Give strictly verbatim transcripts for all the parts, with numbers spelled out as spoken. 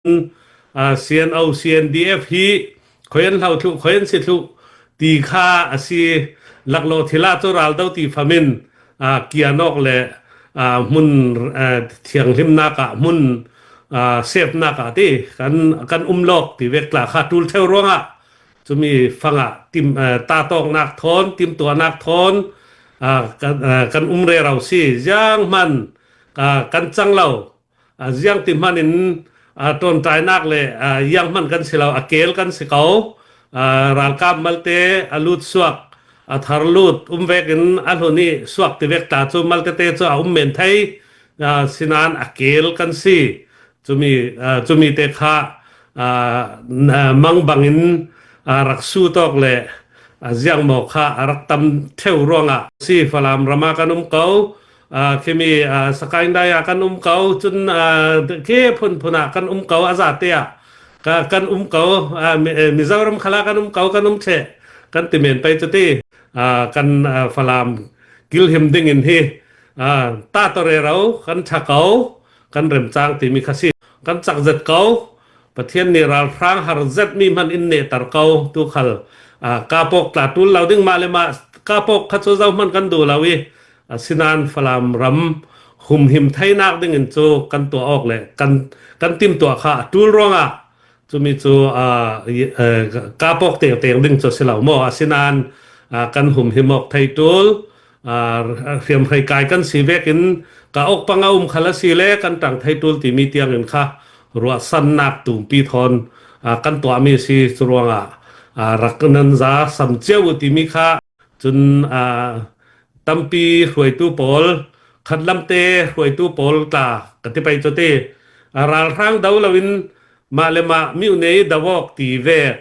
a, C N O, C N D F hi khoi an hlau thluh, khoi an si thluh ti kha a si. Laklawh thila cu ral do ti famin, a, kian awk le, a, hmun, a, thianghlimnak ah, hmun, a, safenak ah ti kan, kan um lawk ti vek tla kha ṭul theu ruangah cumi fangah tim, a, tatawknak thawn, timtuahnak thawn, a, kan, a, kan um rero si. Zianghman, a, kan cang lo. A, ziang ti hmanin, a, ṭawnṭainak le, a, ziang hman kan si lo, a keel kan si ko. A, ralkap malte a lut suak, a thar lut um vekin a hlun i suak ti vek tla cu malte te cu a um men thei, a, sinan a keel kan si. Cumi, a, cumi te kha, a, n-, a, mang bangin, a, rak su tawk le, a, ziang maw kha a rak tam theu ruangah si. Falam ram ah kan um ko. A, khimi, a, Sakaindai ah kan um ko, cun, a, khi phunphun ah kan um ko, a zate ah ka, kan um ko, a, Mi-, eh, Mizoram khal ah kan um ko, kan um ṭheh, kan ti men pei cu ti. A, kan, a, Falam kilhim dingin hi, a, ta tawh rero kan ṭha ko, kan remcang timi kha si. Kan cak zet ko, Pathian nih ralhrang har zetmi hman in nehter ko, tu khal, a, kapawk tla ṭul lo ding, mah le mah kapawk kha cu zohman kan duh lo i, asinan Falam ram humhim theinak dingin cu kan tuah awk le kan, kan timtuah kha a ṭul ruangah cumi cu, a, i, a, kapawk tengteng ding cu a si lo maw? Asinan, a, kan humhim awk thei ṭul, a, hriamhrei kai kan si vekin ka awk pang a um khal a si le kan ṭang thei ṭul timi tiangin kha ruahsannak tumpi thawn, a, kan tuahmi a si. Cu ruangah, a, rak nan za sam cio uh timi kha cun, a, tampi hruaitu pawl, khatlamte hruaitu pawl tla ka ti pei cu ti. A, ralhrang do loin mah le mah miu nei do awk ti vek,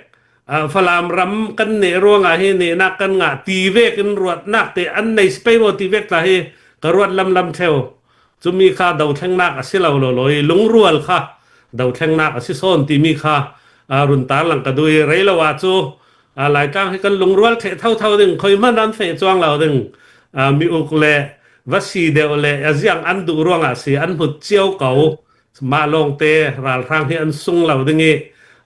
a, Falam ram kan neh ruangah hi nehnak kan ngah ti vekin ruatnak te an nei si pei maw ti vek tla hi ka ruat lamlam theu. Cumi kha dothlengnak a si lo lawlaw i lungrual kha dothlengnak a si sawn timi kha, a, run tarlang ka duh i rei lo ah cu, a, Laitlang hi kan lungrual ṭheh thotho ding, khoi hman an feh cuang lo ding, a, mi uk le va si deuh le a ziang an duh ruangah si, an hmut cio ko. Mah lawngte ralhrang hi an sung lo ding i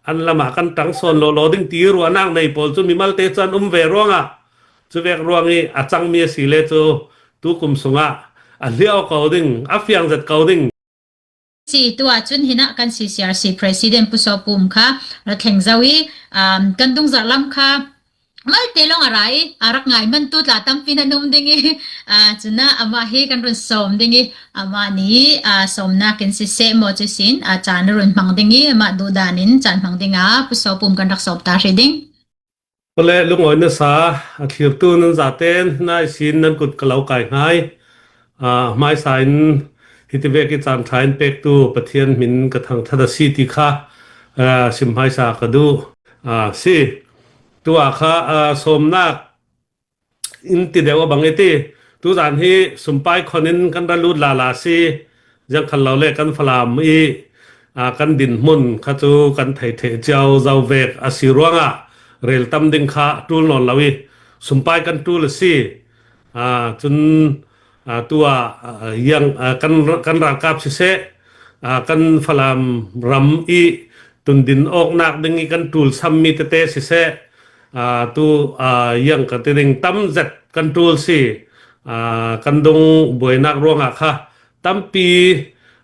an lamah kan ṭang sawn lawlaw ding ti ruahnak nei pawl cu mimalte cu an um ve ruangah, cu vek ruang i a cangmi a si le cu tu kum sungah a hliau ko ding, a fiang zet ko ding. Si tu ah cun hinah kan C C R C President Pu Saw Pum kha ra thleng zo i, um, kan dungzarh lam kha malte lawng a ra i a rak ngai man tu tla tampi nan um ding i, aa, cunah amah hi kan run sawm ding i amah nih, aa, sawmnak in siseh maw cu sin, aa, caan a run hmang ding i amah duhdan in caan hmang ding ah Pu Saw Pum kan rak sawm ta hrih ding. Pale lungawi na sa, a thlirtu nan zaten nai sin nan kut ka lo kai hngai. Aa, hmaisa in hiti vek i caan ṭha in pektu Pathian hmin ka thangṭhat a si ti kha, aa, sim hmaisa ka duh. Aa, si. Tu ah kha, aa, sawmnak in ti deuh a bang i ti. Tuzan hi sumpai khon in kan ra lut lala si. Ziangkhal lo le kan Falam i, aa, kan dinhmun kha cu kan thei ṭheh cio zo vek a si ruangah rel tam ding kha ṭul nawn lo i sumpai kan ṭul a si. Aa, cun, aa, tu ah, aa, yang, aa, kan, kan ralkap siseh, aa, kan Falam ram i tundin awknak ding i kan ṭul sammi tete siseh, aa, tu, aa, yang ka ti ding tam zet kan ṭul si. Aa, kan dung buainak ruangah kha tampi,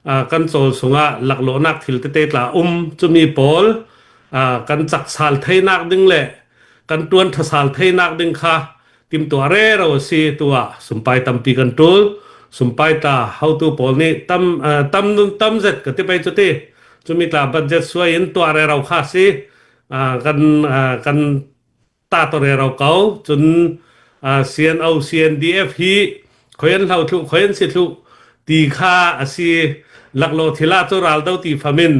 aa, kan cawl sungah laklawhnak thil tete tla um, cumi pawl, aa, kan cak sal theinak ding le kan ṭuan ṭha sal theinak ding kha timtuah rero a si. Tu ah sumpai tampi kan ṭul. Sumpai tla hotu pawl nih tam, aa, tam, tam zet ka ti pei cu ti. Cumi tla budget suai in tuah rero kha a si. Aa, kan, aa, kan ta tawh rero ko. Cun, aa, C N O, C N D F hi khoi an hlau thluh, khoi an si thluh ti kha a si. Laklawh thila cu ral do ti famin,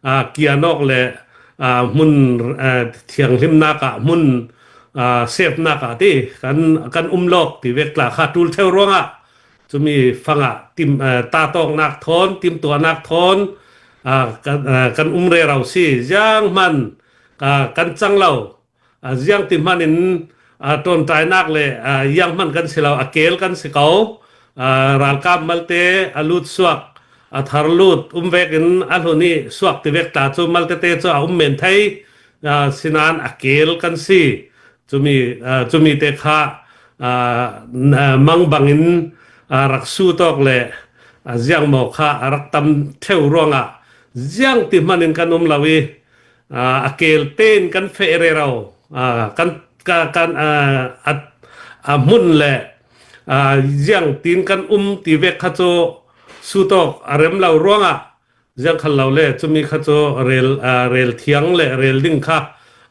aa, kian awk le, aa, hmun, aa, thianghlimnak ah, hmun, aa, safenak ah ti kan, kan um lawk ti vek tla kha ṭul theu ruangah cumi fangah tim, aa, tatawknak thawn, timtuahnak thawn, aa, kan, aa, kan um rero si. Zianghman, aa, kan cang lo. Aa, ziang ti hmanin, aa, ṭawnṭainak le, aa, ziang hman kan si lo, a keel kan si ko. Aa, ralkap malte a lut suak, a thar lut um vekin a hlun i suak ti vek tla cu maltete cu a um men thei, aa, sinan a keel kan si. Cumi, aa, cumi te kha, aa, n-, aa, mang bangin, aa, rak su tawk le, aa, ziangmaw kha a rak tam theu ruangah ziang ti hmanin kan um lo i, aa, a keel tein kan feh rero, aa, kan, ka, kan, aa, a, a hmun le, aa, ziang tin kan um ti vek kha cu su tawk a rem lo ruangah ziang khal lo le, cumi kha cu rel, aa, rel thiang le rel ding kha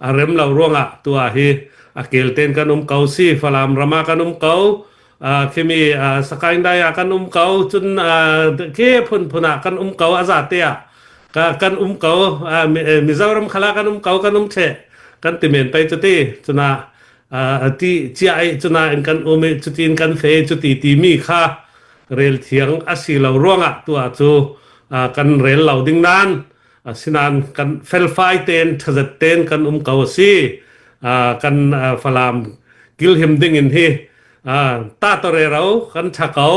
a rem lo ruangah tua hi a keel tein kan um ko si, Falam ramah kan um ko, aa, khimi, aa, Sakaindai ah kan um ko, cun, aa, khi phunphun ah kan um ko, a zate ah ka, kan um ko, aa, Mi-, eh, Mizoram khal ah kan um ko, kan um ṭheh, kan ti men pei cuti, cunah, aa, ti cia i cunah in kan um i, cutin kan feh i, cuti timi kha rel thiang a si lo ruangah tua cu, aa, kan rel lo ding nan, asinan kan felfai tein, ṭhazet tein kan um ko a si. Aa, kan, aa, Falam kilhim dingin hi, aa, ta tawh rero kan ṭha ko,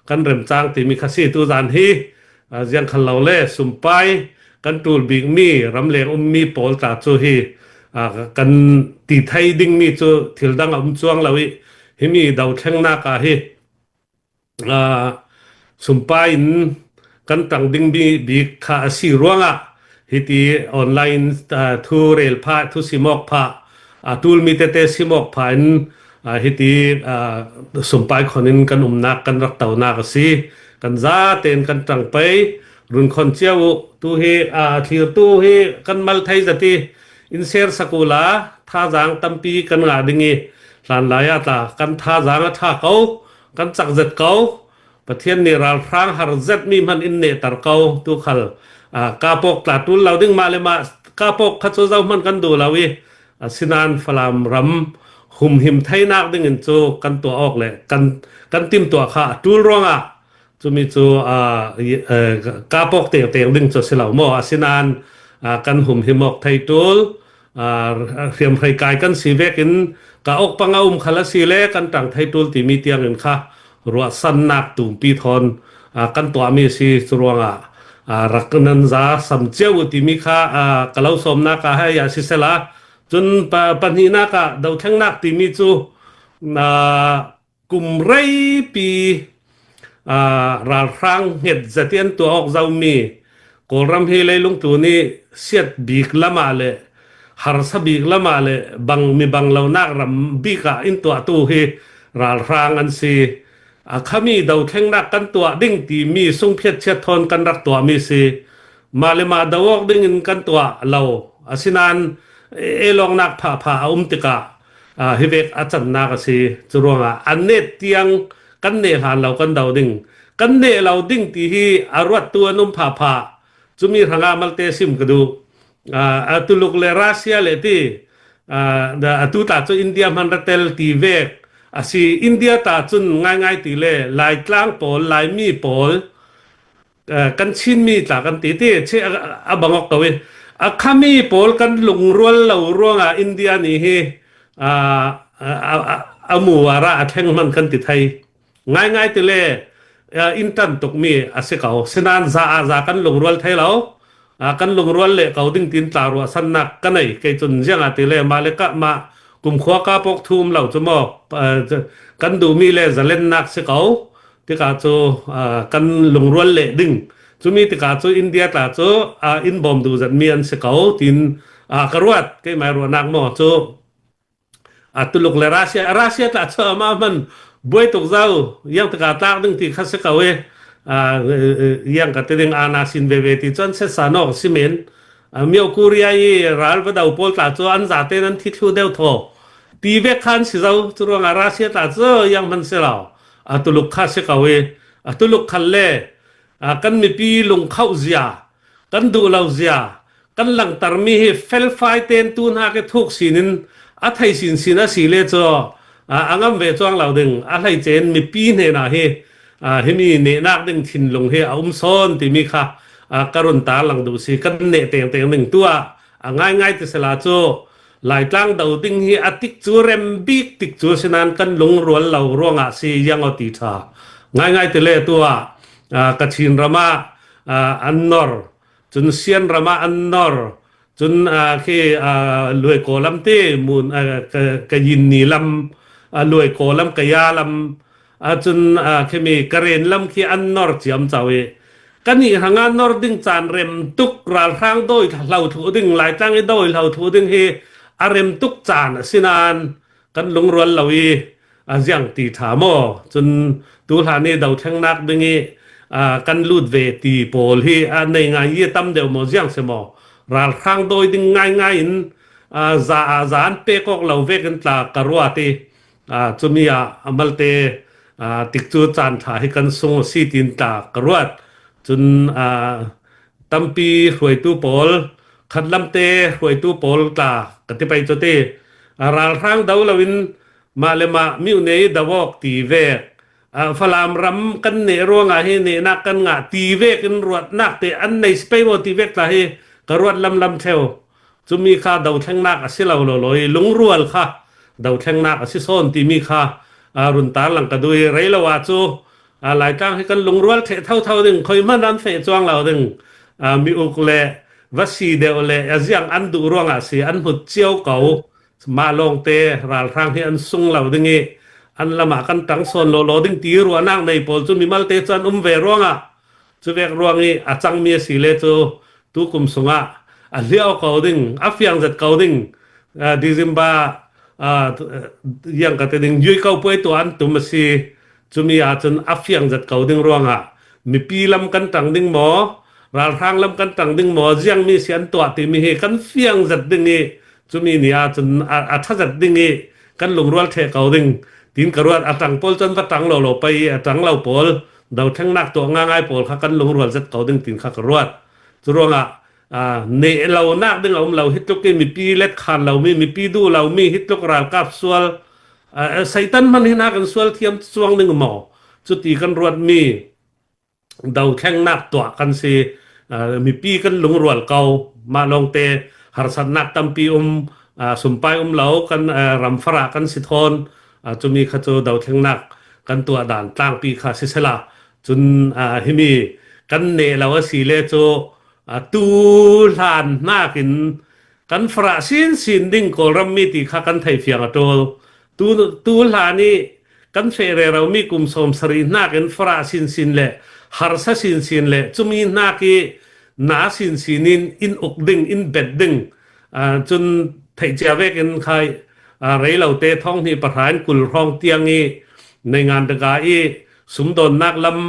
kan remcang timi kha si. Tuzan hi, aa, ziang khal lo le sumpai kan ṭul bikmi, ramleng ummi pawl tla cu hi, aa, kan ti thei dingmi cu thil dang a um cuang lo i, himi dothlengnak ah hi, aa, sumpai in kan ṭang ding bi-, bik kha a si ruangah hiti online, aa, thu rel phah, thu simawk phah, aa, ṭulmi tete simawk phah in, aa, hiti, aa, sumpai khon in kan umnak, kan rak tonak a si. Kan zatein kan ṭang pei, run khon cio uh, tu hi, aa, thlirtu hi kan mal thei zat i, in share sak uhla, thazaang tampi kan ngah ding i, hlanlai ah tla kan thazaang a ṭha ko, kan cak zet ko, Pathian nih ralhrang har zetmi hman in nehter ko, tu khal, aa, kapok tla ṭul lo ding, mah le mah kapok kha cu zohman kan duh lo i, asinan Falam ram humhim theinak dingin cu kan tuah awk le kan, kan timtuah kha a ṭul ruangah, cumi cu, aa, i, eh, kapok tengteng ding cu si lo maw? Asinan, aa, kan humhim awk thei ṭul, aa, hriamhrei kai kan si vekin ka awk pang a um khal a si le kan ṭang thei ṭul timi tiangin kha ruahsannak tumpi thawn, aa, kan tuahmi a si. Cu ruangah, aa, rak nan za sam cio uh timi kha, aa, ka lo sawmnak ah hei a si sela, cun pa-, pahnihnak ah dothlengnak timi cu, aa, kum reipi, aa, ralhrang hnget zet i an tuah awk zomi Kawlram hi leilung tuni siat bik lamah le harsa bik lamah le bang mi bang lonak ram bik ah in tuahtu hi ralhrang an si. A khami dothlengnak kan tuah ding timi sungphiat chiat thawn kan rak tuahmi si. Mah le mah do awk dingin kan tuah lo. Asinan e-, elawknak phahphah a um tikah, aa, hi vek a cannak a si. Cu ruangah a net tiang kan neh hlan lo kan do ding. Kan neh lo ding ti hi a ruattu an um phahphah. Cumi hrangah malte sim ka duh. Aa, a Tuluk le Russia le ti, aa, da, atu ta cu India hman ra tel ti vek a si. India ta cun ngaingai ti le Laitlang pawl, Laimi pawl, eh, kan Chinmi tla kan ti ti, chi a, a bang awk ko i, a khami pawl kan lungrual lo ruangah India nih hi, ah, a, a, a, a mu a ra a thleng hman kan ti thei. Ngaingai ti le, eh, in ṭan tukmi a si ko. Sinan za a za kan lungrual thei lo. Ah, kan lungrual leh ko ding tin tla ruahsannak ka nei. Kei cun ziangahtile mah le kah mah kumkhua ka pawk thu um lo cu maw, ah, kan duhmi le zalennak si ko. Tikah cu, ah, kan lungrual leh ding. Cumi tikah cu India tla cu, ah, in bawm duh zetmi an si ko, tin, ah, ka ruat, keimah ruahnak maw cu. A Tuluk le Russia, Russia tla cu amah hman buai tuk zo, yang tikah tlak ding ti kha si ko i, ah, yang ka ti ding, ana sin veve ti cu an sesa nawk si men. Ah, Myo Korea i ral va do pawl tla cu an zate nan thi thlu deuh thaw. Ti vek kha an si zo, cu ruangah Russia tla cu yang hman si lo. A Tuluk kha si ko i, a Tuluk khal le, ah, kan mipi lungkhauh zia, kan duh lo zia, kan langtermi hi felfai tein tu hna ke thuk sinin a thei sinsin a si le cu, ah, a ngam ve cuang lo ding, a hleice in mipi hnenah hi, ah, himi nehnak ding thinlung hi a um sawn timi kha, ah, ka run tarlang duh si, kan neh tengteng ding tu ah, a ngaingai ti sela cu, Laitlang do ding hi a tik cu rem bik tik cu sinan kan lungrual lo ruangah si, yang aw ti ṭha. Ngaingai ti le tu ah, ah, Kachin ram ah, aa, an nor. Cun Sian ram ah an nor. Cun, aa, khi, aa, Luaikaw lam te mun, aa, ka, ka yin ni lam, aa, Luaikaw lam, ka ya lam, aa, cun, aa, khimi Karen lam khi an nor ciamco i, kannih hrangah nor ding caan rem tuk, ralhrang dawi hlo thluh ding, Laitlang i dawi hlo thluh ding hi a rem tuk caan a si nain kan lungrual lo i, a ziang ti ṭha maw? Cun tuhlan i dothlengnak ding i, aa, kan lut ve ti pawl hi, aa, nei ngai i a tam deuh maw, ziang si maw? Ralhrang dawi ding ngaingai in, aa, za, aa, za an pek awk lo vekin tla ka ruat i, aa, cumi ah a malte, aa, tikcu caan ṭha hi kan sung a si tiin tla ka ruat. Cun, aa, tampi hruaitu pawl, khatlamte hruaitu pawl tla ka ti pei cu ti. Aa, ralhrang do loin mah le mah miuh ne i do awk ti vek. Aa, Falam ram kan neh ruangah hi nehnak kan ngah ti vekin ruatnak te an nei si pei maw ti vek tla hi ka ruat lamlam ṭheu. Cumi kha dothlengnak a si lo lawlaw i lungrual kha dothlengnak a si sawn timi kha, aa, run tarlang ka duh i rei lo ah cu, aa, Laitlang hi kan lungrual ṭheh thotho ding, khui hmanh an feh cuang lo ding, aa, mi uk le va si deuh le a ziang an duh ruangah si an hmut cio ko. Mah lawngte ralhrang hi an sung lo ding i an lamah kan ṭang sawn lawlaw ding ti ruahnak nei pawl cu mimalte cu an um ve ruangah, cuvek ruang i a cangmi a si le cu tu kum sungah a hliau ko ding, a fiang zet ko ding, aa, December, aa, ziang ka ti ding, yui ko puai tuah an tum a si. Cumi ahcun a fiang zet ko ding ruangah mipi lam kan ṭang ding maw, ralhrang lam kan ṭang ding maw, ziangmi si an tuah timi hi kan fiang zet ding i, cumi ni ahcun a, a ṭha zet ding i kan lungrual ṭheh ko ding, tiin ka ruat. A ṭang pawl cun va ṭang lo lo pei i a ṭang lo pawl, dothlengnak tuah ngaingai pawl kha kan lungrual zet ko ding tiin kha ka ruat. Cu ruangah, aa, neh lonak ding a um lo, hi tluk i mipi let khan lomi, mipi duh lomi, hi tluk ralkap sual, aa, Satan hman hi nakin sual thiam cuang ding maw? Cuti kan ruatmi dothlengnak tuah kan si, aa, mipi kan lungrual ko, mah lawngte harsatnak tampi um, aa, sumpai um lo, kan, aa, ram farah kan si thawn, aa, cumi kha cu dothlengnak kan tuah dan tlangpi kha sisela, cun, aa, himi kan neh lo a si le cu, aa, tu hlan hnakin kan farah sinsin ding Kawlram mi ti kha kan thei fiang a ṭul. Tu, tu hlan i kan feh rero mi kum sawm sarih hnakin farah sinsin le harsa sinsin le cumi hnak i na sinsin in in uk ding, in bet ding, aa, cun theih cia vekin khai, aa, rei lo te thawng hnih pahra in kul hrawng tiang i neingan daga i sumdawnnak lam,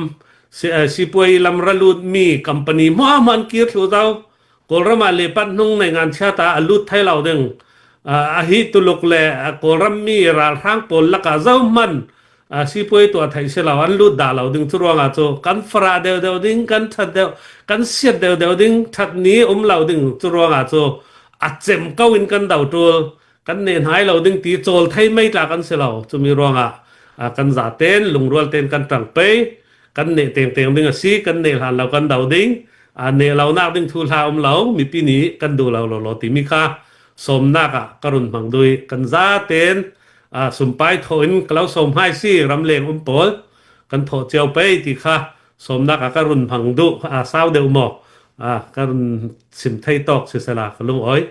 si-, aa, sipuai lam ra lut mi company hmuahhmuah an kir thluh zo. Kawlram ah le pat hnung neingan chiat ah a lut thei lo ding. Aa, ahi tuluk le, aa, Kawlram mi ralhrang pawl lakah zohman, aa, sipuai tuah theih si lo, an lut dah lo ding. Cu ruangah cu kan farah deuhdeuh ding, kan ṭhat deuh, kan siat deuhdeuh ding, ṭhat ni um lo ding. Cu ruangah cu a cem ko in kan do ṭul, kan neh hnai lo ding ti cawl thei mai tla kan si lo. Cumi ruangah, aa, kan zaten, lungrual ten kan ṭang pei, kan neh tengteng ding a si, kan neh hlan lo kan do ding, aa, neh lonak ding thuhla um lo, mipi nih kan duh lo lawlaw timi kha sawmnak ah ka run hmang duh i kan zaten, aa, sumpai thawh in ka lo sawm hai si, ramleng um pawl kan thawh cio pei ti kha sawmnak ah ka run hmang duh, aa, sau deuh maw? Aa, ka run sim thei tawk sisela ka lungawi.